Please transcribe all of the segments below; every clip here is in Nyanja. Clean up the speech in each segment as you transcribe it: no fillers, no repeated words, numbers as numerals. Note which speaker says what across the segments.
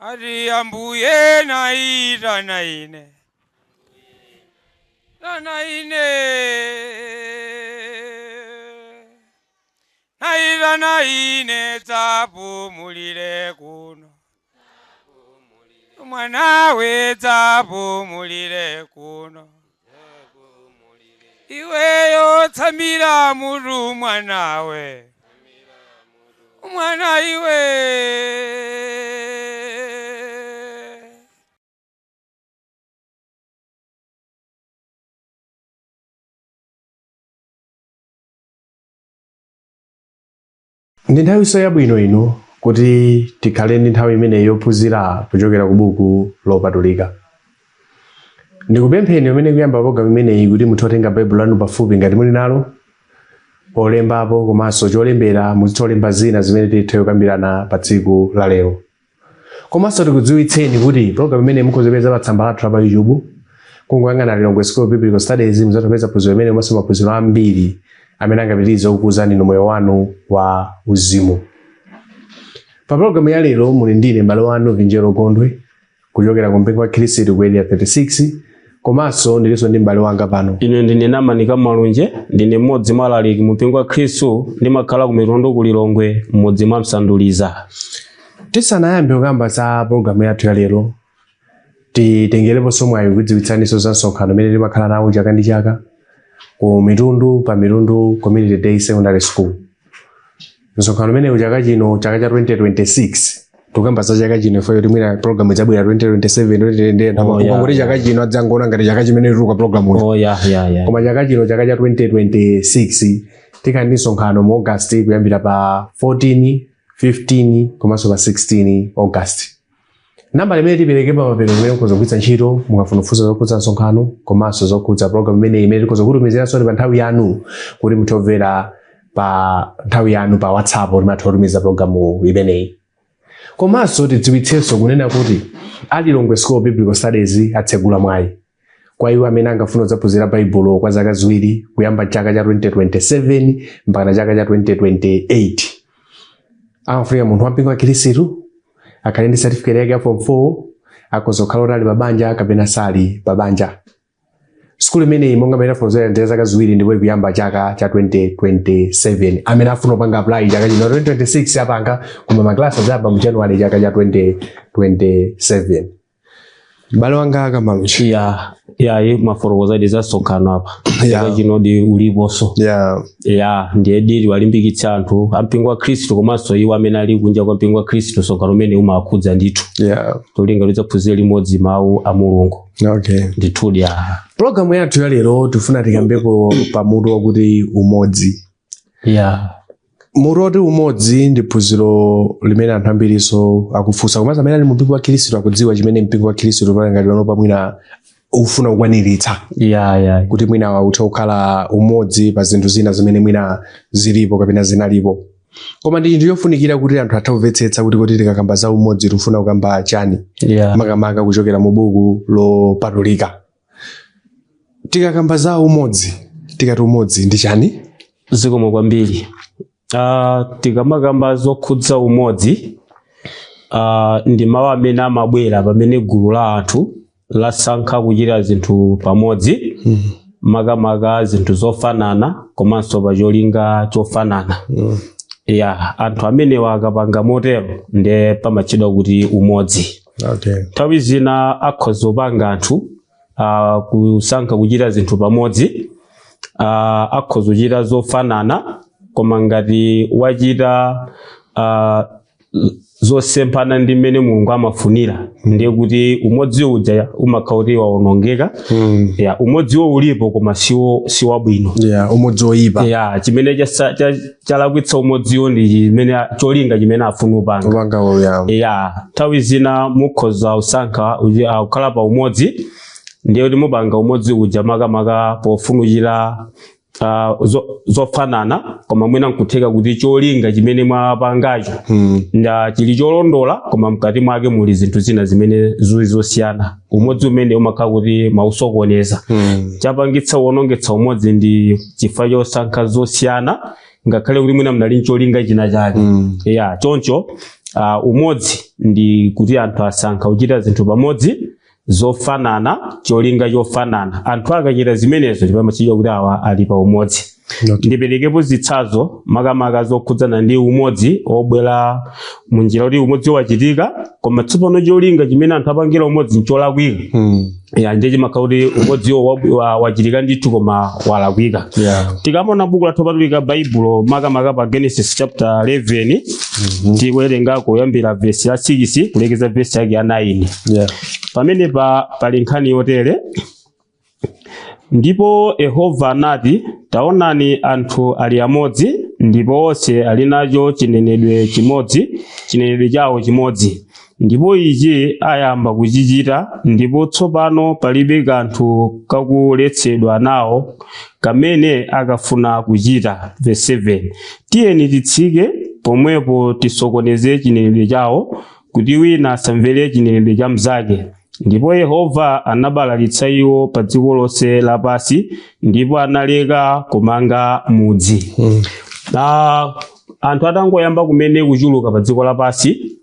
Speaker 1: Ati Ambuye naitana ine, tana ine, naitana ine, dzapumulire kuno, mwanawe dzapumulire kuno, iweyo tsamira mutu mwanawe, mwana iwe.
Speaker 2: Ndi nthawinso yabwino ino kuti tikhale ndi nthawi imeneyi yophunzira kuchokera ku buku lopatulika. Ndikupempheni pamene kuyamba pologalamu imeneyi kuti muthe kutenga Baibulo lanu pafupi ngati muli nalo, polembapo komanso cholembera, muzitha kulemba zina zimene tithe kukambirana pa tsiku la lero. Komanso tikudziwitseni kuti pologalamu imeneyi mukhoza kupeza pa tsamba lathu la pa YouTube, kungoyang'ana Lilongwe School of Biblical Studies, muzatha kupeza phunziro limene komanso maphunziro ambiri amene angapitirize kukuzani inu moyo wanu wa uzimu. Pa pologalamu ya lero muli ndine m'bale wanu Vinjero Gondwe kuchokera ku mpingo wa Khristu ku Area 36, komanso ndilinso ndi m'bale wanga pano.
Speaker 3: Ine ndine Namani Kamalunje, ndine mmodzi mwa alaliki mu mpingo wa Khristu, ndimakhala ku Mitundu ku Lilongwe, mmudzi mwa Msanduliza.
Speaker 2: Tisanayambe kukamba za pologalamu yathu ya lero, titengereponso mwayi kudziwitsaninso za msonkhano umene timakhala nawo chaka ndi chaka ku Mitundu pa Mitundu Community Day Secondary School. Msonkhano umenewu chaka chino, chaka cha 2026, tikukamba za chaka chino ifeyo, timwina program idzabwera 2027, 2028.
Speaker 3: Oh, yeah,
Speaker 2: Kungoti chaka chino adzangoona ngati chaka chimene tuluka program.
Speaker 3: Oh, yeah.
Speaker 2: Koma chaka chino, chaka cha 2026, tikhala ndi msonkhano mu August kuyambira pa 14, 15 komanso pa 16 August. Nambala imene tipereke pa mapeto imene mukhoza kugwiritsa ntchito mukafuna kufunsa zokhudza msonkhano komanso zokhudza program imeneyi, imene tikhoza kutumiziranso pa nthawi yanu kuti muthe kumvera pa nthawi yanu pa WhatsApp, timatha kutumiza programu imeneyi. Komanso tidziwitsenso kunena kuti a Lilongwe School of Biblical Studies atsegula mwayi kwa iwo amene angafuna kudzaphunzira Baibulo kwa zaka 2 kuyamba chaka cha 2027 mpaka chaka cha 2028. Amafunika munthu wampingo wa Khristu, akhale ndi certificate yake ya form 4, akhoza kukhala kuti ali pabanja kapena sali pabanja. Sukulu imeneyi, monga mmene tafotokozera, ndi ya zaka 2 ndipo ikuyamba chaka cha 2027. Amene afuna kupanga apply chaka chino 2026 apanga, koma maklasi adzayamba mu January chaka cha 2027. M'bale wanga Kamalunje.
Speaker 3: Ya, mwafotokozadi za msonkhano apa. Chaka chinodi uliponso. Ya, ndiye dili walimbikitsa anthu ampingo wa Khristu komanso iwo amene ali kunja kwa mpingo wa Khristu, msonkhano umene umawakhudza ndithu. Tolinga tidzaphunzire limodzi mawu a Mulungu. Ndithudi ya.
Speaker 2: Programu yathu ya lero tifuna tikambepo pamutu wakuti umodzi. Mutu woti umodzi ndi phunziro limene anthu ambirinso akufunsa, komanso amene ali mu mpingo wa Khristu akudziwa chimene mpingo wa Khristu pali ngati panopa mwina ufuna kukwaniritsa, kuti mwina uthe kukhala umodzi pa zinthu zina zimene mwina zilipo kapena zinalipo. Koma ndi chinthu chofunikira kuti anthu athe kumvetsetsa kuti kodi tikakamba za umodzi tikufuna kukamba chani, makamaka kuchokera mu buku lopatulika. Tikakamba za umodzi, tikati umodzi ndi chani?
Speaker 3: Zikomo kwambiri. Tikamakamba zokhudza umodzi, ndi mawu amene amabwera pamene gulu la anthu lasankha kuchita zinthu pamodzi, makamaka zinthu zofanana komanso pa cholinga chofanana. Ya, anthu amenewa akapanga motero ndiye pamatchedwa kuti umodzi. Nthawi zina akhoza kupanga anthu kusankha kuchita zinthu pamodzi, akhoza kuchita zofanana, koma ngati wachita zosemphana ndi mmene Mulungu amafunira, ndiye kuti umodzi uja umakhala kuti wawonongeka. Ya, umodziwo ulipo koma si wabwino.
Speaker 2: Yeah, umodzi woyipa.
Speaker 3: Ya, chimene chalakwitsa umodziwo ndi chimene cholinga chimene afuna upanga.
Speaker 2: Upangawo, ya.
Speaker 3: Ya, nthawi zina mukhoza kusankha kukhala pa umodzi, ndiye kuti mupanga umodzi uja makamaka pofuna kuchita zofanana, koma mwina nkutheka kuti cholinga chimene mwapangacho nda chili cholondola, koma mkati mwake muli zinthu zina zimene zili zosiyana. Umodzi umene umakhala kuti mwausokoneza. Chapangitsa kuwonongetsa umodzi ndi chifukwa chosankha zosiyana, ngakhale kuti mwina mnali ncholinga china chake. Ya, choncho Umodzi ndi kuti anthu asankha kuchita zinthu pamodzi zofanana, cholinga chofanana. Anthu akachita zimenezo chipamachidwa kuti awa ali pa umodzi. Ndiperekepo zitsanzo makamaka zokhudzana ndi umodzi obwera munjira kuti umodzi wachitika, koma tsopano cholinga chimene anthu apangira umodzi ncholakwika. Ya, ndiye chimakhala kuti umodziwo wachitika ndithu koma walakwika. Tikamona buku lathu lopatulika Baibulo, makamaka pa Genesis chapter 11, tikuwerenga kuyambira vesi ya 6 kulekeza vesi yake ya 9. Pamenepa pali nkhani yotere: "Ndipo Yehova anati, taonani, anthu ali amodzi, ndipo onse ali nacho chinenedwe chimodzi, chinenedwe chawo chimodzi, ndipo ichi ayamba kuchichita, ndipo tsopano palibe kanthu kakuletsedwa nawo kamene akafuna kuchita." Verse 7: "Tiyeni titsike pomwepo tisokoneze chinenedwe chawo, kuti wina asamvere chinenedwe cha mnzake. Ndipo Yehova anabalalitsa iwo pa dziko lonse lapansi, ndipo analeka kumanga mudzi." Na anthu atangoyamba kumene kuchuluka pa dziko lapansi,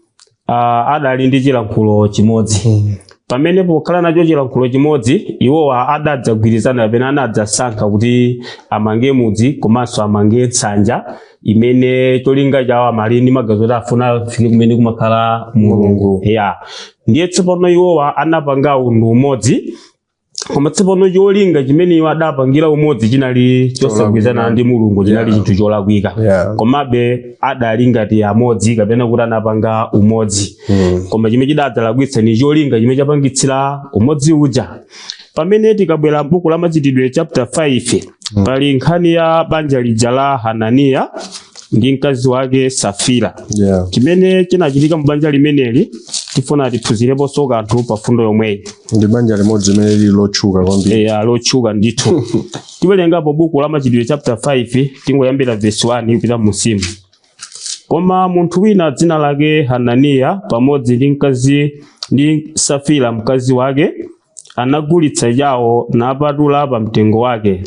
Speaker 3: adali ndi chilankhulo chimodzi. Pamene pokhala nacho chilankhulo chimodzi, iwowa adadzagwirizana kapena anadzasankha kuti amange mudzi komanso amange nsanja imene cholinga chawo amali ndi magazi oti afuna afike kumene kumakhala Mulungu. Ya, ndiye tsopano iwowa anapanga undu umodzi, koma tsopano cholinga chimene iwo adapangira umodzi chinali chosagwirizana ndi Mulungu, chinali chinthu cholakwika. Komabe adali ngati amodzi kapena kuti anapanga umodzi, koma chimene chidadzalakwitsa ni cholinga chimene chapangitsira umodzi uja. Pamene tikabwera m'buku la Machitidwe chapter 5, pali nkhani ya banja lija la Hananiya ndi mkazi wake Safira. Chimene chinachitika mu banja limeneli tifuna tiphunzireponso kanthu pa fundo yomweyi.
Speaker 2: Ndi banja limodzi limene lili lotchuka kwambiri.
Speaker 3: Eya, lotchuka ndithu. Tiwerengapo buku la Machitidwe chapter 5, tingoyambira verse 1 kupita musimu. "Koma munthu wina dzina lake Hananiya, pamodzi ndi mkazi ndi Safira mkazi wake, anagulitsa chawo napatula pa mtengo wake.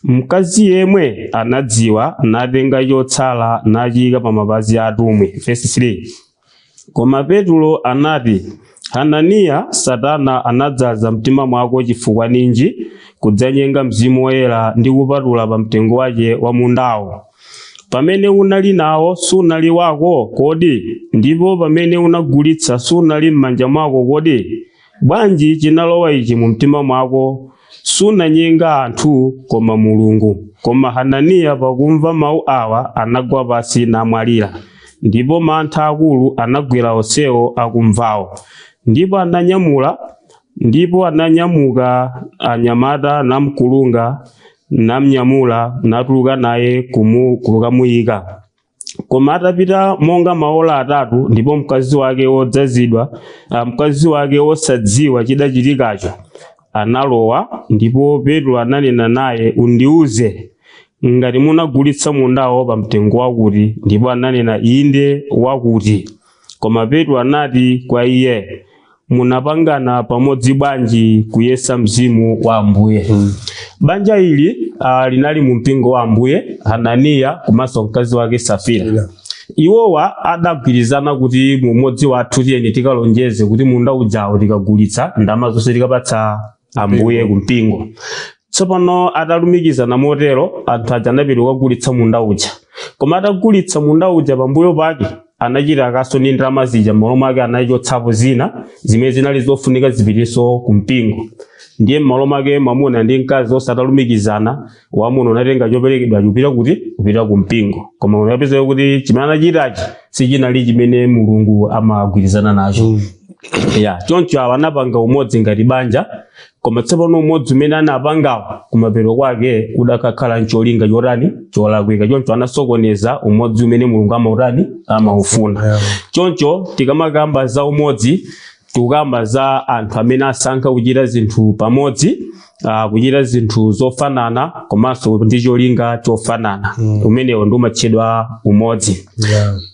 Speaker 3: Mkazi yemwe anadziwa, natenga chotsala nachiyika pa mapazi a atumwi." Verse 3: "Koma Petulo anati, Hananiya, Satana anadzaza mtima mwako chifukwa ninji kudzanyenga Mzimu Woyera ndi kupatula pa mtengo wake wa mundawo? Pamene unali nawo sunali wako kodi? Ndipo pamene unagulitsa sunali m'manja mwako kodi? Bwanji chinalowa ichi mu mtima mwako? Sunanyenga anthu koma Mulungu. Koma Hananiya pakumva mawu awa anagwa pansi namwalira, ndipo mantha akulu anagwera onsewo akumvawo. Ndipo ananyamuka anyamata namkulunga, namnyamula, natuluka naye kukamuyika. Koma atapita monga maola atatu, ndipo mkazi wake wodzazidwa, mkazi wake wosadziwa chidachitikacho analowa. Ndipo Petro ananena naye, undiuze ngati munagulitsa mundawo pa mtengo wakuti. Ndipo ananena, inde, wakuti. Koma Petro anati kwa iye, munapangana pamodzi bwanji kuyesa Mzimu wa Ambuye? Banja ili linali mu mpingo wa Ambuye, Hananiya komanso mkazi wake Safira. Iwowa adagwirizana kuti mumodzi wathu tiyeni tikalonjeze kuti munda ujawo tikagulitsa, ndalama zonse tikapatsa Ambuye kumpingo. Tsopano atalumikizana motero, anthu aja anapita kukagulitsa munda uja. Koma atagulitsa munda uja, pambuyo pake anachita kaso ndi ndalama zija, m'malo mwake anachotsapo zina zimene zinali zofunika zipitiso kumpingo. Ndiye m'malo mwake mwamuna ndi mkazi osatalumikizana, wamuna unatenga choperekedwa kupita kuti kupita kumpingo, koma unapeza kuti chimene anachitachi sichinali chimene Mulungu amagwirizana nacho. Ya, choncho awa anapanga umodzi ngati banja, koma tsopano umodzi umene anapangawo kumapeto kwake udakakhala ncholinga chotani? Cholakwika. Choncho anasokoneza umodzi umene Mulungu amautani? Amaufuna. Choncho tikamakamba za umodzi, tikukamba za anthu amene asankha kuchita zinthu pamodzi, kuchita zinthu zofanana komanso ndi cholinga chofanana. Umenewo ndi umatchedwa umodzi.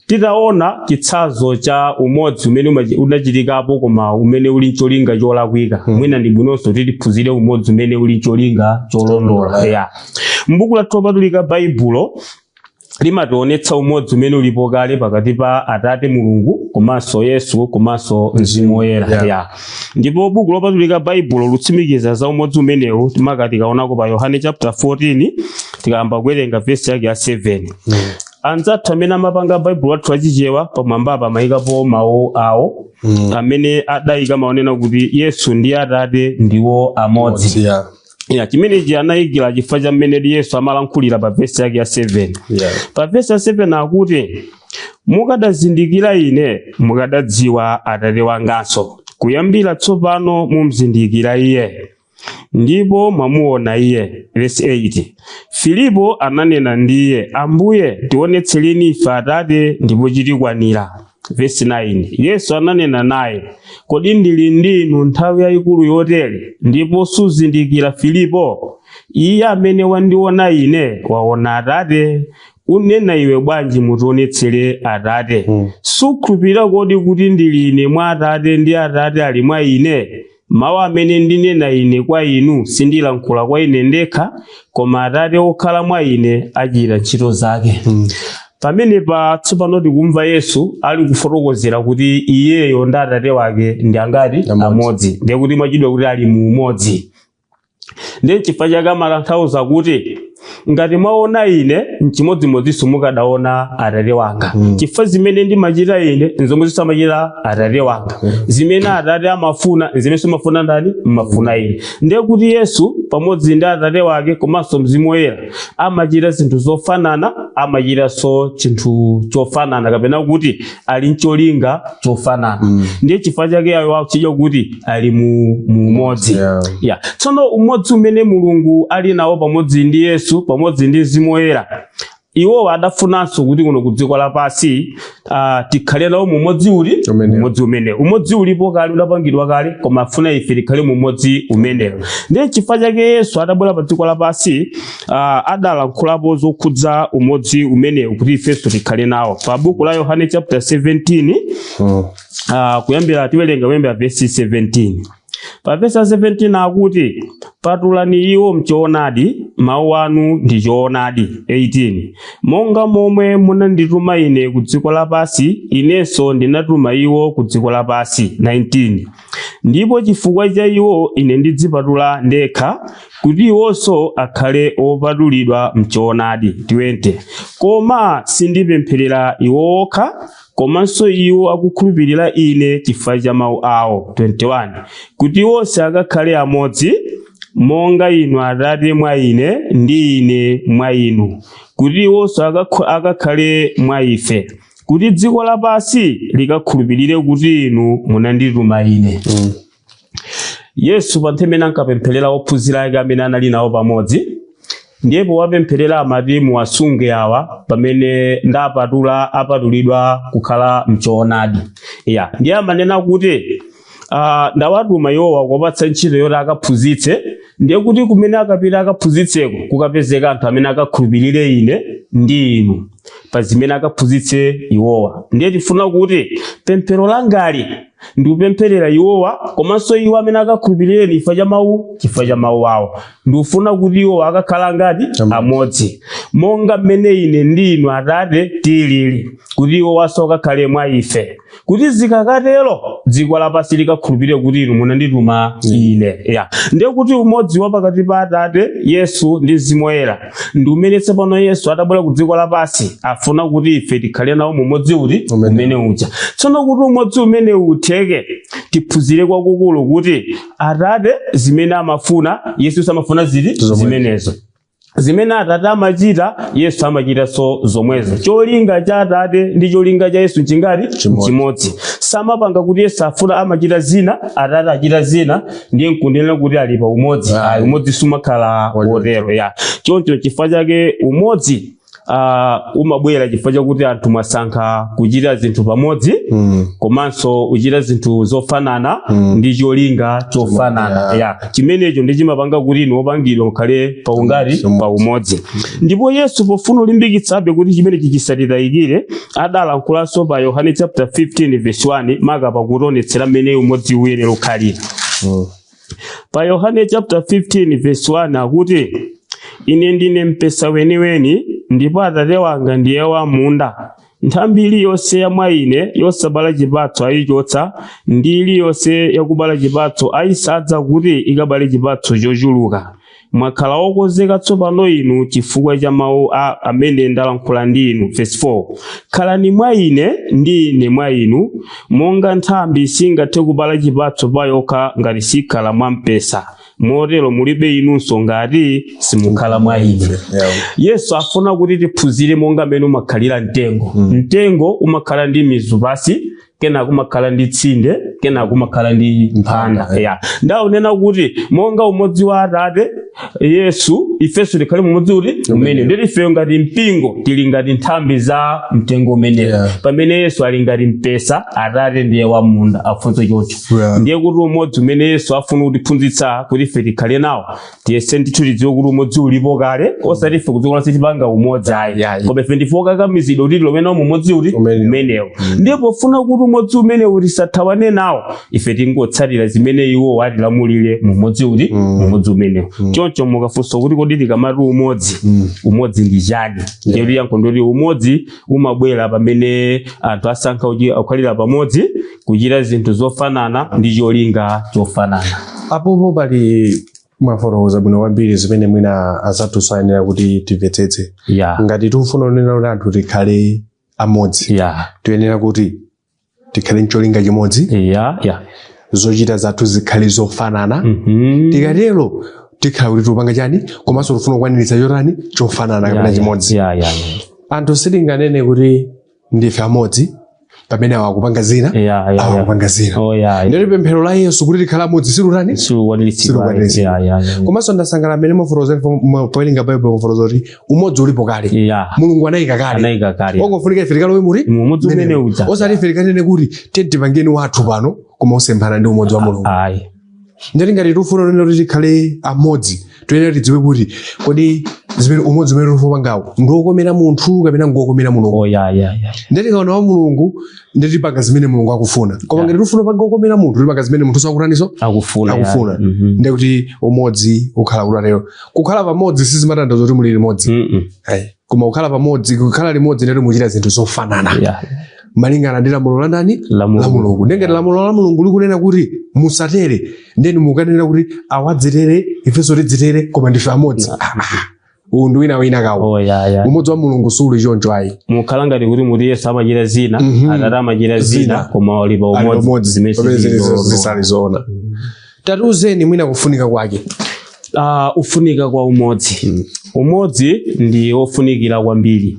Speaker 3: Titaona chitsanzo cha umodzi umene unachitikapo koma umene uli ncholinga cholakwika, mwina ndi bwinonso kuti tiphunzire umodzi umene uli ncholinga cholondola. Yeah. M'buku lathu lopatulika Baibulo, Limationetsa umodzi umene ulipo kale pakati pa Atate Mulungu komanso Yesu komanso Mzimu Woyera. Yeah. Ndipo buku lopatulika Baibulo lutsimikiza za umodzi umenewu. Timaka tikaonako pa Yohane chapter 14, tikayamba kuwerenga vesi yake ya 7. Anzathu amene amapanga Baibulo athu achichewa, pamwambapa amayikapo mawu awo amene adayika maonena kuti Yesu ndi Atate ndiwo amodzi. Ya, chimenechi anayikira chifukwa cha mmene Yesu amalankhulira pa vesi yake ya 7. Pa vesi ya 7 akuti, "Mukadazindikira ine, mukadadziwa Atate wanganso. Kuyambira tsopano mumzindikira iye, ndipo mwamuona iye." Vesi 8, Filipo ananena ndi iye, "Ambuye, tionetsereni ife Atate, ndipo chitikwanira." Vesi 9, Yesu ananena naye, "Kodi ndili ndi inu nthawi yayikulu yotere, ndipo suzindikira, Filipo? Iye amene wandiona ine waona Atate. Unena iwe bwanji, 'Mutionetsere Atate'? Sukhulupirira kodi kuti ndili ine mwa Atate, ndi Atate ali mwa ine? Mawu amene ndinena ine kwa inu sindilankhula kwa ine ndekha, koma Atate okhala mwa ine achita ntchito zake." Pamenepa tsopano tikumva Yesu ali kufotokozera kuti iyeyo ndi Atate wake ndi angati?
Speaker 2: Amodzi.
Speaker 3: Amodzi. Ndiye kuti mwachidwa kuti ali mu umodzi. Ndiye chifukwa chake amatanthauza kuti ngati mwaona ine, mchimodzimodzinso mukadaona Atate wanga, chifukwa zimene ndimachita ine nzomwe zisamachita Atate wanga. Zimene Atate amafuna zimene simafuna ndani? Mmafuna ine. Ndiye kuti Yesu pamodzi ndi Atate wake komanso Mzimu Woyera amachita zinthu zofanana, amachitanso chinthu chofanana, kapena kuti ali ncholinga chofanana. Ndiye chifukwa chake ayo akuchidya kuti ali mu umodzi. Yeah. Tsono umodzi umene Mulungu ali nawo pamodzi ndi Yesu, pamodzi ndi Mzimu Woyera, iwowo adafunanso kuti kuno ku dziko lapansi tikhale nawo mumodzi uli?
Speaker 2: Umenewo.
Speaker 3: Umodzi umenewo. Umodzi ulipo kale, udapangidwa kale, koma afuna ife tikhale mumodzi umenewo. Ndiye chifukwa chake Yesu adabwera pa dziko lapansi, adalankhulapo zokhudza umodzi umenewu kuti ifenso tikhale nawo. Pa buku la Yohane chapter 17, kuyambira, tiwerenga kuyambira vesi 17. Pa vesi 17 akuti, "Patulani iwo mchoonadi, mawu anu ndi choonadi." 18, "Monga momwe munandituma ine ku dziko lapansi, inenso ndinatuma iwo ku dziko lapansi." 19, "Ndipo chifukwa cha iwo ine ndidzipatula ndekha, kuti iwonso akhale opatulidwa mchoonadi." 20, "Koma sindipempherera iwo okha, komanso iwo akukhulupirira ine chifukwa cha mawu awo." 21, "Kuti onse akakhale amodzi, monga inu Atate mwa ine, ndi ine mwa inu, kuti iwonso akakhale mwa ife, kuti dziko lapansi likakhulupirire kuti inu munandituma ine." Yesu pa nthawi imene ankapempherera ophunzira ake amene anali nawo pamodzi, ndiye powapempherera amati, "Muwasunge awa pamene ndapatula, apatulidwa kukhala mchoonadi." Ya, ndiye amanena kuti ndawatuma iwowa kuwapatsa ntchito yoti akaphunzitse. Ndiye kuti kumene akapita akaphunzitseko, kukapezeka anthu amene akakhulupirire ine ndi inu pa zimene akaphunzitse iwowa. Ndiye tifuna kuti pemphero langali ndikupempherera iwowa komanso iwo amene akakhulupirire chifukwa cha mawu, chifukwa cha mawu awo. Ndikufuna kuti iwowa akakhala ngati amodzi, monga mmene ine ndi inu Atate tilili, kuti iwowanso akakhale mwa ife, kuti zikakatero dziko lapansi likakhulupirire kuti inu munandituma ine. Ya, ndiye kuti umodzi wa pakati pa Atate, Yesu ndi Mzimu Woyera ndi umene tsopano Yesu atabwera ku dziko lapansi afuna kuti ife tikhale nawo mumodzi uti?
Speaker 2: Umene.
Speaker 3: Umene uja. Tsono kuti umodzi umene utheke, tiphunzire kwakukulu kuti Atate zimene amafuna, Yesu samafuna ziti?
Speaker 2: Zomwezo.
Speaker 3: Zimenezo. Zimene Atate amachita, Yesu amachitanso zomwezo. Cholinga cha Atate ndi cholinga cha Yesu chingati?
Speaker 2: Chimodzi.
Speaker 3: Chimodzi. Samapanga kuti Yesu afuna amachita zina, Atate achita zina, ndiye nkunena kuti ali pa umodzi. Ayi, umodzi sumakhala wotero. Ya, choncho chifukwa chake umodzi umabwera chifukwa chakuti anthu mwasankha kuchita zinthu pamodzi, komanso uchita zinthu zofanana ndi cholinga chofanana. Ya, chimenecho ndi chimapanga kuti inu opangidwa mukhale paungati? Pa umodzi. Ndipo Yesu pofuna kulimbikitsabe kuti chimenechi chisatitayikire, adalankhulanso pa Yohane chapter 15 verse 1, maka pakutionetsera mmene umodzi uyenera kukhalira. Pa Yohane chapter 15 verse 1 akuti, "Ine ndine mpesa weniweni." Ndipo Atate wanga ndiye wamunda. Nthambi iliyonse ya mwa ine yosabala chipatso ayichotsa, ndi iliyonse yakubala chipatso ayisadza kuti ikabale chipatso chochuluka. Mwakhala okonzeka tsopano inu chifukwa cha mawu a amene ndalankhula ndi inu. Verse 4: Khalani mwa ine ndi ine mwa inu, monga nthambi singathe kubala chipatso pa yokha ngati sikhala mwa mpesa, motero mulibe inunso ngati simukhala mwa ine. Yesu afuna kuti tiphunzire monga mmene umakhalira mtengo. Mtengo umakhala ndi mizu pasi, kenaka umakhala ndi tsinde, kenaka umakhala ndi mphanda. Ya, ndaunena kuti monga umodzi wa Atate, Yesu, ifenso tikhale mumodzi uti umene. Nditi ifeyo ngati mpingo tili ngati nthambi za mtengo umenewo, pamene Yesu ali ngati mpesa, Atate ndiye wamunda, afunso choncho. Ndiye kuti umodzi umene Yesu afuna kutiphunzitsa kuti ife tikhale nawo, tiyese ndithu tidziwe kuti umodzi ulipo kale, osati ife kudziko lonse tipanga umodzi ayi, koma ife ndife okakamizidwa kuti tilowene umodzi uti
Speaker 2: Umenewo.
Speaker 3: Umenewo. Ndipo pofuna kuti umodzi umenewu tisathawane nawo, ife tingotsatira zimene iwo atilamulire mumodzi uti mumodzi umenewo. Choncho mukafunsa kuti kodi tikamati umodzi, umodzi ndi chani, ndiye kuti yankho ndoti umodzi umabwera pamene anthu asankha kukhalira pamodzi, kuchita zinthu zofanana ndi cholinga chofanana.
Speaker 2: Apopo pali mwafotokoza bwino kwambiri zimene mwina azathu sayenera kuti timvetsetse. Ngati tikufuna kunena kuti anthu tikhale amodzi, tiyenera kuti tikhale ncholinga chimodzi,
Speaker 3: ya ya
Speaker 2: zochita zathu zikhale zofanana. Tikatero tikhala kuti tikupanga chani, komanso tifuna kukwaniritsa chotani, chofanana kapena chimodzi.
Speaker 3: ya ya ya
Speaker 2: Anthu sitinganene kuti ndife amodzi pamene awa akupanga zina, awa akupanga zina.
Speaker 3: oh ya ya
Speaker 2: Ndeti pemphero la Yesu kuti tikhale amodzi silutani?
Speaker 3: Silukwaniritsidwa.
Speaker 2: Silukwaniritsidwa.
Speaker 3: ya ya ya
Speaker 2: Komanso ndasangala amene mwafotokoza, powerenga Baibulo mwafotokoza kuti umodzi ulipo kale, Mulungu anayika kale,
Speaker 3: anayika kale,
Speaker 2: ongofunika ife tikalowe muri
Speaker 3: mumodzi umene uja.
Speaker 2: Osati ife tikanene kuti tipangeni wathu pano, koma usemphana ndi umodzi wa Mulungu.
Speaker 3: Ayi.
Speaker 2: Ndeti ngati tikufuna kunena kuti tikhale amodzi, tiyenera tidziwe kuti kodi zimene umodzi umene tikufuna kupangawo ndiokomera munthu kapena ngokomera Mulungu?
Speaker 3: oh ya ya ya
Speaker 2: Ndeti kaona wa Mulungu, ndeti tipanga zimene Mulungu akufuna, koma ngati tikufuna panga okomera munthu, tipanga zimene munthu sakutaniso
Speaker 3: akufuna.
Speaker 2: Akufuna. Ndekuti umodzi ukhala kuti atero kukhala pamodzi sizimatanthauza kuti muli limodzi. Ayi. Koma kukhala pamodzi, kukhala limodzi, ndeti muchita zinthu zofanana malingana ndi lamulo la ndani?
Speaker 3: La Mulungu.
Speaker 2: La Mulungu. Ndengati lamulo la Mulungu likunena kuti musatere, ndeni mukanena kuti awadzitere, ifenso tidzitere, koma ndife amodzi. Ah, ah. Uwu ndi wina wina kawo.
Speaker 3: oh ya ya
Speaker 2: Umodzi wa Mulungu suli choncho ayi.
Speaker 3: Mukhala ngati kuti muti Yesu amachita zina, Atate amachita zina,
Speaker 2: Zina.
Speaker 3: koma ali pa
Speaker 2: Ali
Speaker 3: umodzi,
Speaker 2: pamodzi
Speaker 3: zimene
Speaker 2: pamene
Speaker 3: sizili
Speaker 2: zili
Speaker 3: zoona.
Speaker 2: zisali zoona. Tatiuzeni mwina kufunika kwake.
Speaker 3: Ufunika kwa umodzi. Umodzi ndi wofunikira kwambiri.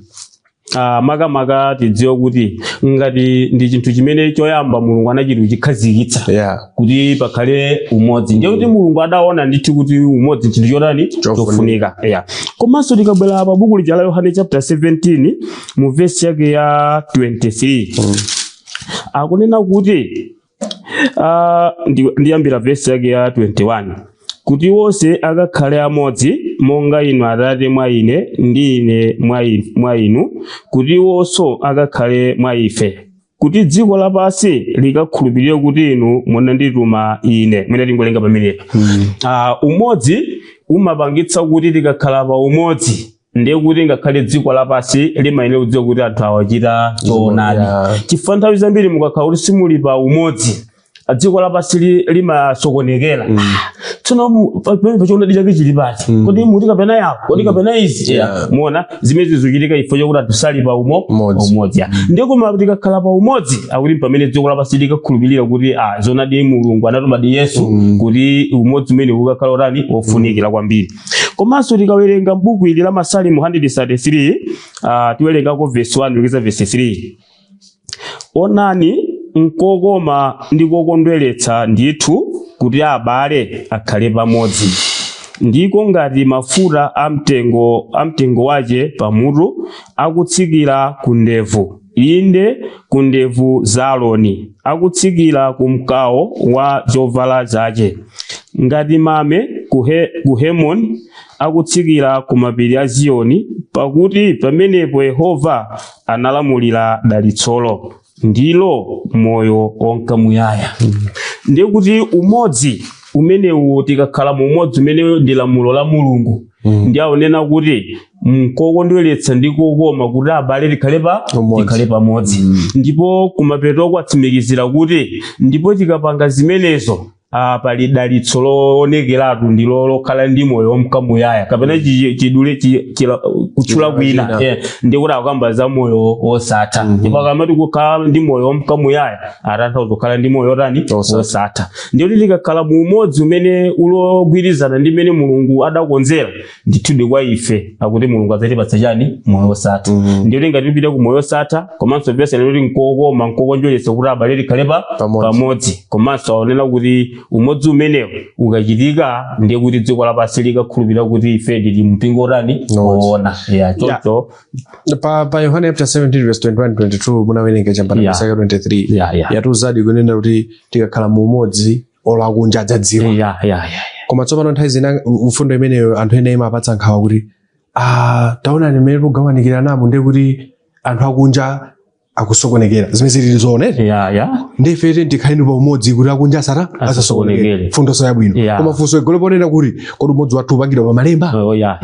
Speaker 3: Makamaka tidziwe kuti ngati ndi chinthu chimene choyamba Mulungu anachita kuchikhazikitsa kuti pakhale umodzi, ndiye kuti Mulungu adaona ndithu kuti umodzi chinthu chotani? Chofunika, yeah. Komanso tikabwera pa buku lija la Yohane chapter 17 mu vesi yake ya 23, akunena kuti ndiyambira vesi yake ya 21, kuti wonse akakhale amodzi monga inu Atate mwa ine ndi ine mwa inu, kuti wonso akakhale mwa ife, kuti dziko lapansi likakhulupirire kuti inu munandituma ine. Mwina tingolenga pamenepa. Umodzi umapangitsa kuti tikakhala pa umodzi, ndiye kuti ngakhale dziko lapansi limayenera kudziwa kuti anthu awachita choonadi, chifukwa nthawi zambiri mukakhala kuti simuli pa umodzi, dziko lapansi limasokonekera. Tsono pamene pachoonadi chake chili pati? Kodi muti kapena yawo, kodi kapena izi? Muona zimene zikuchitika ifo chokuti anthu sali pa
Speaker 2: Umodzi.
Speaker 3: Umodzi, ya. Ndiye koma tikakhala pa umodzi, akuti pamene dziko lapansi likakhulupirira kuti zonadi Mulungu anatumadi Yesu, kuti umodzi umene ukakhala utani, wofunikira kwambiri. Komanso tikawerenga m'buku ili la Masalimo 133, tiwerengako verse 1 kulekeza verse 3. Onani, nkokoma ndi kokondweretsa ndithu kuti abale akhale pamodzi! Ndiko ngati mafuta amtengo wache pamutu, akutsikira ku ndevu, inde ku ndevu za Aroni, akutsikira ku mkawo wa zovala zache, ngati mame ku Hermoni, akutsikira ku mapiri a Ziyoni, pakuti pamenepo Yehova analamulira dalitsolo, ndilo moyo wonka muyaya. Ndiye kuti umodzi umenewu, tikakhala mu umodzi umene ndi lamulo la Mulungu, ndi akunena kuti Nkokondweretsa ndi kokoma kuti abale tikhale pa
Speaker 2: Pamodzi.
Speaker 3: Tikhale pamodzi. Ndipo kumapeto kwatsimikizira kuti ndipo tikapanga zimenezo, pali dalitso loonekeratu, ndilo lokhala ndi moyo wamkamuyaya, kapena chidule kutchula kwina.
Speaker 2: China.
Speaker 3: Ndikuti akukamba za moyo wosatha. Ndipo akamati kukhala ndi moyo wamkamuyaya, atanthauza kukhala ndi moyo otani?
Speaker 2: Wosatha.
Speaker 3: Wosatha. Ndikuti tikakhala mu umodzi umene ulogwirizana ndi mmene Mulungu adakonzera, ndithudi kwa ife akuti Mulungu adzatipatsa chani? Moyo wosatha. Ndikuti ngati tipite ku moyo wosatha, komanso vese ndikuti nkokoma, nkokondweretsa kuti abale tikhale pa
Speaker 2: Pamodzi.
Speaker 3: Pamodzi. Komanso aonena kuti umodzi umenewo ukachitika, ndiye kuti dziko lapansi likakhulupirira kuti ife tili mpingo otani?
Speaker 2: Umodzi.
Speaker 3: Woona, ya, choncho.
Speaker 2: Pa Yohane chapter 17 verse 21 22 munawerenga chambana yeah. 23 yatiuzadi kunena kuti tikakhala mu umodzi, olo akunja adzadziwa. Koma tsopano nthawi zina mfundo imeneyo anthu ena imapatsa nkhawa kuti, ah, taonani mmene tikugawanikira namo, ndiye kuti anthu akunja akusokonekera, zimene zili zoonera. Ndi ife tikhaleni pa umodzi kuti akunja asata asasokonekere.
Speaker 3: Asasokonekere.
Speaker 2: Fundo yabwino. Koma funso igole ponena kuti kodi umodzi wathu upangidwa pa malemba?
Speaker 3: Oh, yeah.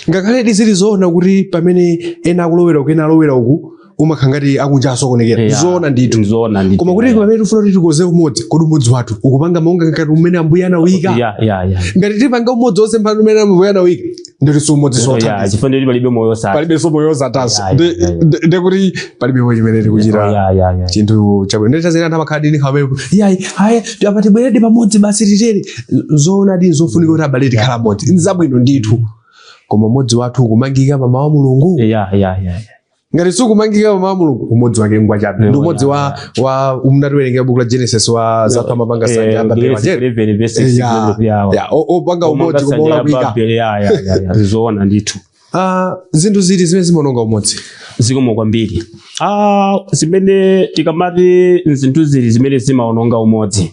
Speaker 2: Ngakhale zili zoona kuti pamene ena akulowera uku, ena alowera uku, umakhala ngati akunja asokonekera. Zoona ndithu.
Speaker 3: Zoona ndithu.
Speaker 2: Koma kuti pamene tifuna kuti tikoze umodzi, kodi umodzi wathu ukupanga monga ngati umene Ambuye anawika? Ngati tipanga umodzi wonse mphano umene Ambuye anawika, nditi si umodzi sothandiza.
Speaker 3: Chifukwa ndikuti palibe moyo wosatha.
Speaker 2: Palibe so moyo wosathanso.
Speaker 3: Yeah.
Speaker 2: Ndekuti palibe chimene tikuchita chinthu chabwino. Nditazera anthu amakhala dini nkhawa pamenepo, iyayi, ayi, apa tibweredi pamodzi basi, titere. Zoona ndi zofunika kuti abale tikhala pamodzi, nzabwino ndithu, koma umodzi wathu ukumangika pa mawu a Mulungu? Ngati sukumangika pa mawu a Mulungu, umodzi wake ngwachabe. Ndi umodzi wa umnatiwerengera buku la Genesis wa zathu amapanga sanja Babeli.
Speaker 3: Genesis 11 verse 6.
Speaker 2: Ya, opanga umodzi koma ulakwika.
Speaker 3: Zoona ndithu.
Speaker 2: Ah, zinthu ziti zimene zimaononga umodzi?
Speaker 3: Zikomo kwambiri. Zimene tikamati zinthu zili zimene zimaononga umodzi,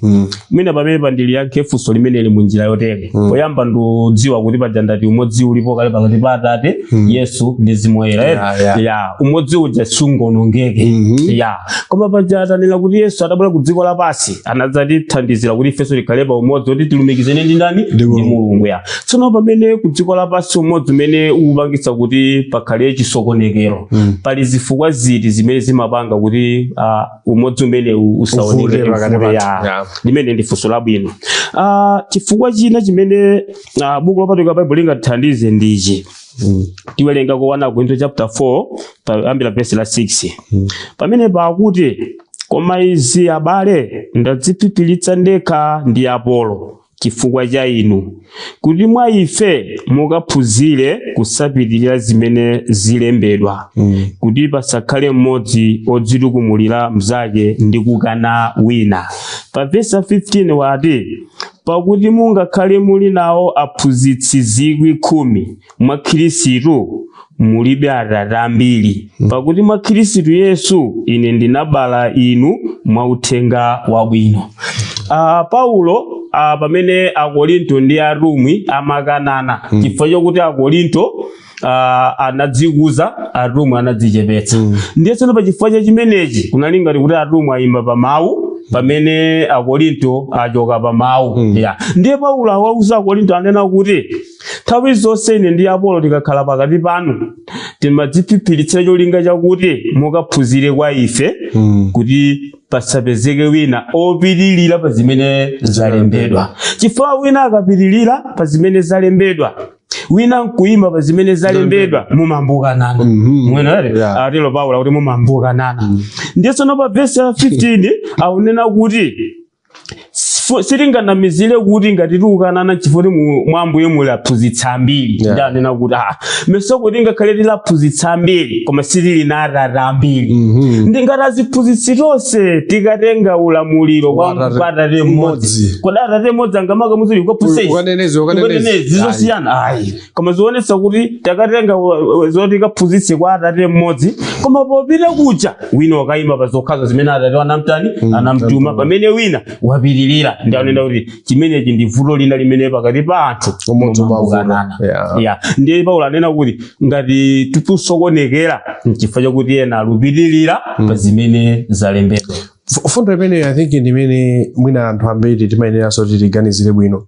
Speaker 3: mwina pamene pandiliyankhe funso limeneli mu njira yotere. Poyamba ndudziwa kuti paja ndati umodzi ulipo kale pakati pa Atate, Yesu ndi Mzimu Woyera. Ya, umodzi uja sungonongeke. Ya, koma paja tanena kuti Yesu adabwera ku dziko lapansi, anadzatithandizira kuti ifenso tikhale pa umodzi kuti tilumikizane ndi ndani?
Speaker 2: Ndi
Speaker 3: Ndi
Speaker 2: Mulungu.
Speaker 3: Mulungu, ya. Tsono pamene ku dziko lapansi umodzi umene ukupangitsa kuti pakhale chisokonekero, pali zifukwa ziti zimene zimapanga kuti umodzi umene usaoneke?
Speaker 2: Uvute pakati
Speaker 3: Uvute,
Speaker 2: pathu.
Speaker 3: Ya. Limene ndi funso labwino. Chifukwa china chimene buku lopatulika Baibulo lingatithandize ndichi. Tiwerenga ku 1 Korinto chapter 4, payambira verse la 6. Pamene pakuti, "Koma izi, abale, ndadziphiphiritsa ndekha ndi Apolo chifukwa cha inu, kuti mwa ife mukaphunzire kusapitirira zimene zilembedwa, kuti pasakhale mmodzi odzitukumulira mnzake ndi kukana wina." Pa vesi 15 wati, "Pakuti mungakhale muli nawo aphunzitsi 10,000 mwa Khristu, mulibe atate ambiri, pakuti mwa Khristu Yesu ine ndinabala inu mwa uthenga wabwino." Paulo, pamene Akorinto ndi atumwi amakanana chifukwa chokuti Akorinto anadzikuza, atumwi anadzichepetsa, ndiye tsono pachifukwa cha chimenechi kunali ngati kuti atumwi ayima pa mawu pamene Akorinto achoka pa mawu. Ya, ndiye Paulo awauza Akorinto, anena kuti nthawi zonse ine ndi Apolo tikakhala pakati panu timadziphiphiritsa cholinga chakuti mukaphunzire kwa ife, kuti pasapezeke wina opitilira pa zimene zalembedwa, chifukwa wina akapitilira pa zimene zalembedwa, wina nkuyima pa zimene zalembedwa, mumambukanana. Mwena atero Paulo kuti mumambukanana. Ndiye tsono pa vesi ya 15 akunena kuti sitinganamizire kuti ngati tikukanana chifukwa mwa Ambuye muli aphunzitsi ambiri. Ndi anena kuti meso kuti ngakhale tili aphunzitsi ambiri, koma sitili na atate ambiri. Ndi ngati aziphunzitsi tonse tikatenga ulamuliro kwa
Speaker 2: Wa atate
Speaker 3: kwa atate mmodzi,
Speaker 2: mmodzi.
Speaker 3: Kodi atate mmodzi angamaka muzili kukaphunzitsa
Speaker 2: Ukanenezi, ukanenezi.
Speaker 3: Zizosiyana ayi, koma zionetsa kuti takatenga zoti kaphunzitse kwa atate mmodzi, koma popita kuja wina wakayima pa zokhazo zimene atate anamtani? Anamtuma, pamene wina wapitirira. Ndi anena kuti chimenechi ndi vuto lina limene pakati pa anthu
Speaker 2: Umodzi umavuta.
Speaker 3: mumambukanana. Ya, ndiye Paulo anena kuti ngati tikusokonekera nchifukwa chakuti ena alupitirira pa zimene zalembedwa.
Speaker 2: Fundo imeneyo, I think, ndi imene mwina anthu ambiri timayeneranso kuti tiganizire bwino.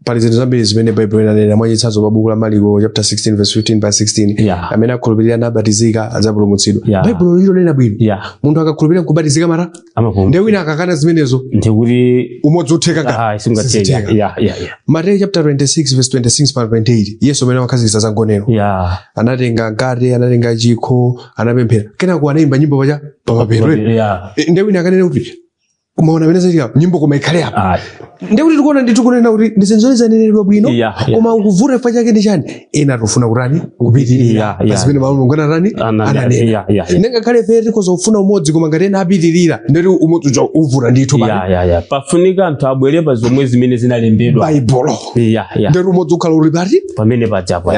Speaker 2: Pali zinthu zambiri zimene Baibulo inanena, mwachitsanzo pa buku la Mariko chapter 16 verse 15 pa 16, amene akhulupirira nabatizika adzapulumutsidwa. Baibulo lilonena bwino. Munthu akakhulupirira nkubatizika mara
Speaker 3: Amapulumutsidwa.
Speaker 2: Ndiye wina akakana zimenezo,
Speaker 3: ndikuti
Speaker 2: umodzi utheka ka?
Speaker 3: Ah, singatheka.
Speaker 2: Sizitheka. Mateyu chapter 26 verse 26 pa 28, Yesu amene amakhazikitsa za mgonero, anatenga mkate, anatenga chikho, anapemphera, kenako anayimba nyimbo pacha pamapeto. Ndiye wina akanena kuti umaona amene zachitika nyimbo koma ikhale apa, ndiye kuti tikuona ndithu kunena kuti ndi zinthu zoti zaneneredwa bwino, koma ukuvuta chifukwa chake ndi chani? Ena tikufuna kutani? Kupitirira pa zimene Mulungu anatani? Ananena. Nengakhale ife tikhoza kufuna umodzi, koma ngati ena apitirira, ndeti umodzi uja uvuta ndithu pali
Speaker 3: Ya, pafunika anthu abwere pa zomwe zimene zinalembedwa
Speaker 2: Baibulo, ndeti umodzi ukhala uli pati?
Speaker 3: Pamene pajapo.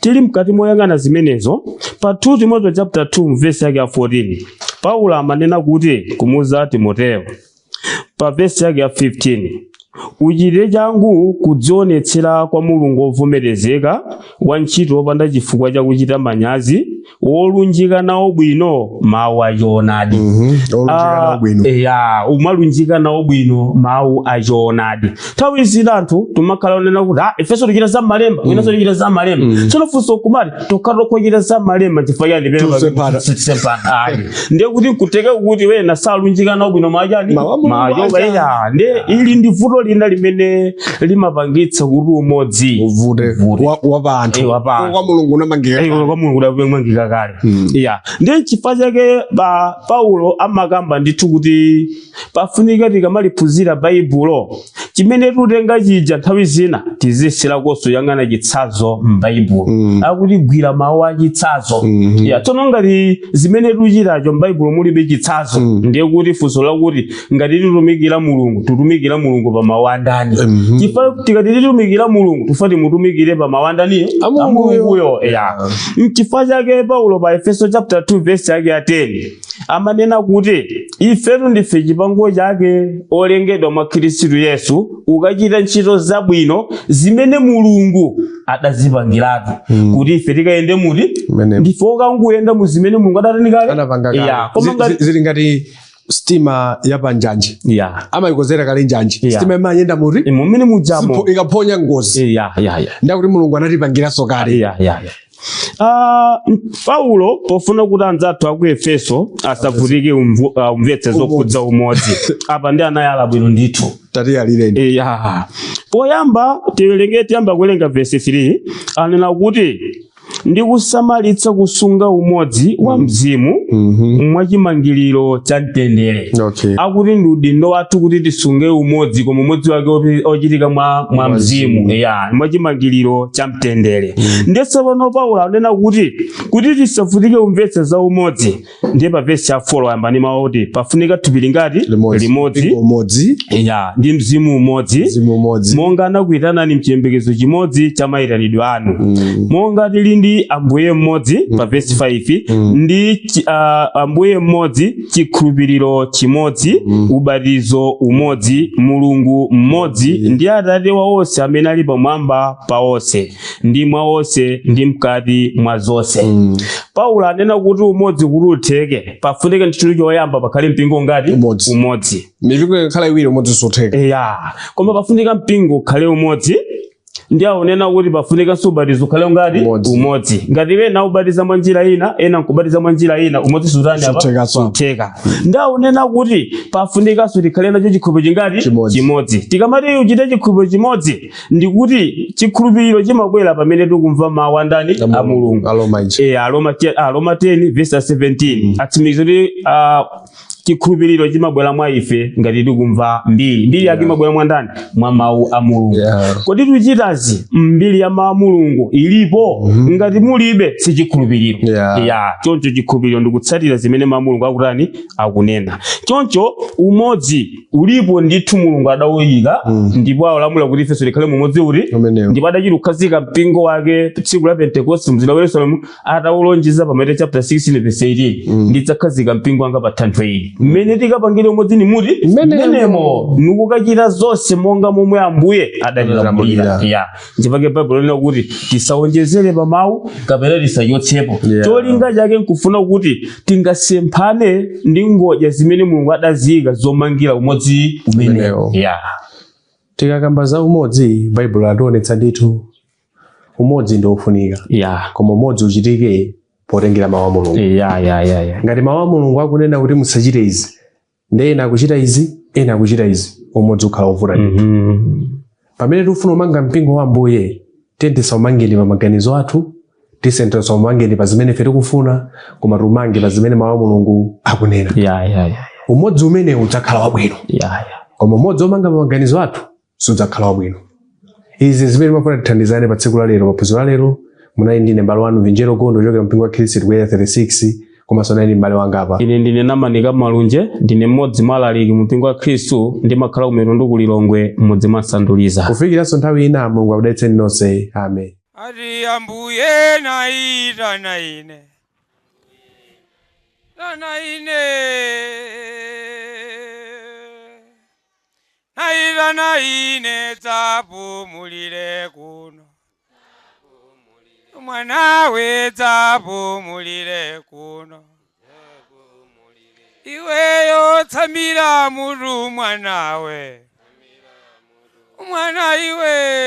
Speaker 3: Tili mkati moyang'ana zimenezo, pa 2 Timoteo chapter 2 verse yake ya 14, Paulo amanena kuti kumuza Timoteo pa verse yake ya 15, "Uchite changu kudzionetsera kwa Mulungu wovomerezeka, wa ntchito wopanda chifukwa chakuchita manyazi, wolunjika nawo bwino mawu achoonadi."
Speaker 2: Olunjika nawo bwino.
Speaker 3: Ya, umalunjika nawo bwino mawu achoonadi. Nthawi zina anthu timakhala onena kuti, "Ah, ifenso tichita za malemba, winanso tichita za malemba." Tsono funso kumati, tokhala tokhwachita za malemba chifukwa chani pene
Speaker 2: Tusempana.
Speaker 3: Tusempana. Ayi, ndiye kuti nkuteke kuti wena salunjika nawo bwino mawu achani?
Speaker 2: Mawu a Mulungu
Speaker 3: Mawu
Speaker 2: aja.
Speaker 3: ya ndiye ili ndi vuto lina limene limapangitsa kuti umodzi
Speaker 2: Uvute.
Speaker 3: Uvute.
Speaker 2: Wa pa anthu.
Speaker 3: Wa pa anthu.
Speaker 2: Kwa Mulungu unamangika.
Speaker 3: Kwa Mulungu unamangika kale. Ya, ndiye chifukwa chake pa Paulo amakamba ndithu kuti pafunika tikamaliphunzira Baibulo, chimene tikutenga chija nthawi zina tizisirakonso yang'ana chitsanzo m'Baibulo. Akuti gwira mawu a chitsanzo. Ya, tsono ngati zimene tikuchitacho m'Baibulo mulibe chitsanzo, ndiye kuti funso lakuti ngati titumikira Mulungu, titumikira Mulungu pa mawu a ndani? Chifukwa tikati titumikira Mulungu, tufa timutumikire pa mawu a ndaniyo?
Speaker 2: A Mulunguyo.
Speaker 3: Mulunguyo. Ya, nchifukwa chake Paulo pa Efeso chapter 2 verse yake ya 10 amanena kuti ifetu ndife chipango chake, olengedwa mwa Khristu Yesu ukachita ntchito zabwino zimene Mulungu adazipangiratu kuti ife tikayende muti.
Speaker 2: Mmene.
Speaker 3: Ndife okanguyenda mu zimene Mulungu adatani kale?
Speaker 2: Anapanga kale.
Speaker 3: Ya, koma ngati
Speaker 2: Zili ngati sitima yapanjanji, amayikonzera kale njanji. Sitima imayenda muti?
Speaker 3: Mumene mujamo.
Speaker 2: Ikaphonya ngozi.
Speaker 3: Ya.
Speaker 2: Ndakuti Mulungu anatipangiranso kale.
Speaker 3: Ya. Paulo pofuna kuti anzathu aku Efeso asavutike umvetse zokhudza umodzi apa, ndi anayala bwino ndithu.
Speaker 2: Tatiyalireni.
Speaker 3: Ya, poyamba tiwerenge, tiyamba kuwerenga verse 3, anena kuti ndikusamalitsa kusunga umodzi wa mzimu mwachimangiriro cha mtendere. Akuti ndi udindo wathu kuti tisunge umodzi, koma umodzi wake ochitika mwa mzimu, ya, mwachimangiriro cha mtendere. Ndiye tsopano Paulo anena kuti tisavutike kumvetsa za umodzi, ndiye pa vesi ya 4 ayamba ndi mawu kuti pafunika thupi lingati?
Speaker 2: Limodzi.
Speaker 3: Limodzi.
Speaker 2: Mpingo umodzi.
Speaker 3: Ya, ndi mzimu umodzi.
Speaker 2: Mzimu umodzi.
Speaker 3: Monga anakuyitanani mchiyembekezo chimodzi cha mayitanidwe anu, monga tili ndi Ambuye mmodzi, pa vesi 5, ndi Ambuye mmodzi, chikhulupiriro chimodzi, ubatizo umodzi, Mulungu mmodzi ndi Atate wa onse, amene ali pamwamba pa onse, ndi mwa onse, ndi mkati mwa zonse. Paulo anena kuti umodzi kuti utheke, pafunika ndithu choyamba pakhale mpingo ngati?
Speaker 2: Umodzi.
Speaker 3: Umodzi.
Speaker 2: Mipingo ikakhala iwiri, umodzi sutheka.
Speaker 3: Ya, koma pafunika mpingo ukhale umodzi, ndi akunena kuti pafunikanso ubatizo ukhale ngati?
Speaker 2: Umodzi.
Speaker 3: Umodzi. Ngati ena ubatiza mwa njira ina, ena nkubatiza mwa njira ina, umodzi sutani apa?
Speaker 2: Suthekanso apa.
Speaker 3: Sutheka. Ndi akunena kuti pafunikanso tikhale nacho chikhulupiriro chingati?
Speaker 2: Chimodzi.
Speaker 3: Chimodzi. Tikamati uchite chikhulupiriro chimodzi, ndikuti chikhulupiriro chimabwera pamene tikumva mawu andani? A Mulungu.
Speaker 2: Aroma ija.
Speaker 3: Aroma 10 verse 17 atsimikiza kuti chikhulupiriro chimabwera mwa ife ngati tikumva mbiri. Mbiri yake imabwera mwa ndani? Mwa mawu a Mulungu. Kodi tuchitazi mbiri ya mawu a Mulungu ilipo? Ngati mulibe, si chikhulupiriro. Ya, choncho chikhulupiriro ndikutsatira zimene mawu a Mulungu akutani? Akunena. Choncho umodzi ulipo ndithu, Mulungu adawuyika ndipo alamula kuti ifenso tikhale mumodzi uti?
Speaker 2: Umenewo.
Speaker 3: Ndipo adachita kukhazika mpingo wake tsiku la Pentekoste mzinda wa Yerusalemu, atawulonjeza pa Mateyu chapter 16 verse 18, "Ndidzakhazika mpingo wanga pa thanthwe ili." Mmene tikapangire umodzi ni muti?
Speaker 2: Mmenemo.
Speaker 3: Mmenemo nikukachita zonse monga momwe Ambuye adatilamulira.
Speaker 2: Adatilamulira.
Speaker 3: Ya, nchifukwa Baibulo linena kuti tisawonjezere pa mawu kapena tisachotsepo. Cholinga chake nkufuna kuti tingasemphane ndi ngodya zimene Mulungu adaziyika zomangira umodzi umenewo.
Speaker 2: Umenewo.
Speaker 3: Ya.
Speaker 2: Tikakamba za umodzi, Baibulo lationetsa ndithu umodzi ndi wofunika, koma umodzi uchitike potengera mawu a Mulungu.
Speaker 3: ya ya ya ya
Speaker 2: Ngati mawu a Mulungu akunena kuti musachite izi, ndi ena akuchita izi, ena akuchita izi, umodzi ukhala wovuta ndithu. Pamene tikufuna kumanga mpingo wa Ambuye, tiye tisaumangeni pa maganizo athu, tisaumangeni pa zimene ife tikufuna, koma tiumange pa zimene mawu a Mulungu akunena.
Speaker 3: ya ya ya
Speaker 2: Umodzi umene udzakhala wabwino,
Speaker 3: ya ya
Speaker 2: koma umodzi omanga pa maganizo athu sudzakhala wabwino. Izi zimene timafuna tithandizane pa tsiku la lero. Paphunziro la lero munali ndine m'bale wanu Vinjero Gondo kuchokera mpingo wa Khristu ku Area 36, komanso nali ndi m'bale wanga apa.
Speaker 3: Ine ndine Namanika Malunje, ndine mmodzi mwa alaliki mu mpingo wa Khristu, ndimakhala ku Mitundu ku Lilongwe, mmudzi mwa Sanduliza.
Speaker 2: Kufikiranso nthawi ina, Mulungu akudalitseni nonse. Amen.
Speaker 1: Ati Ambuye naitana ine, tana ine, naitana ine, dzapumulire kuno mwanawe, dzapumulire kuno iweyo, tsamira mutu mwanawe, mwana iwe.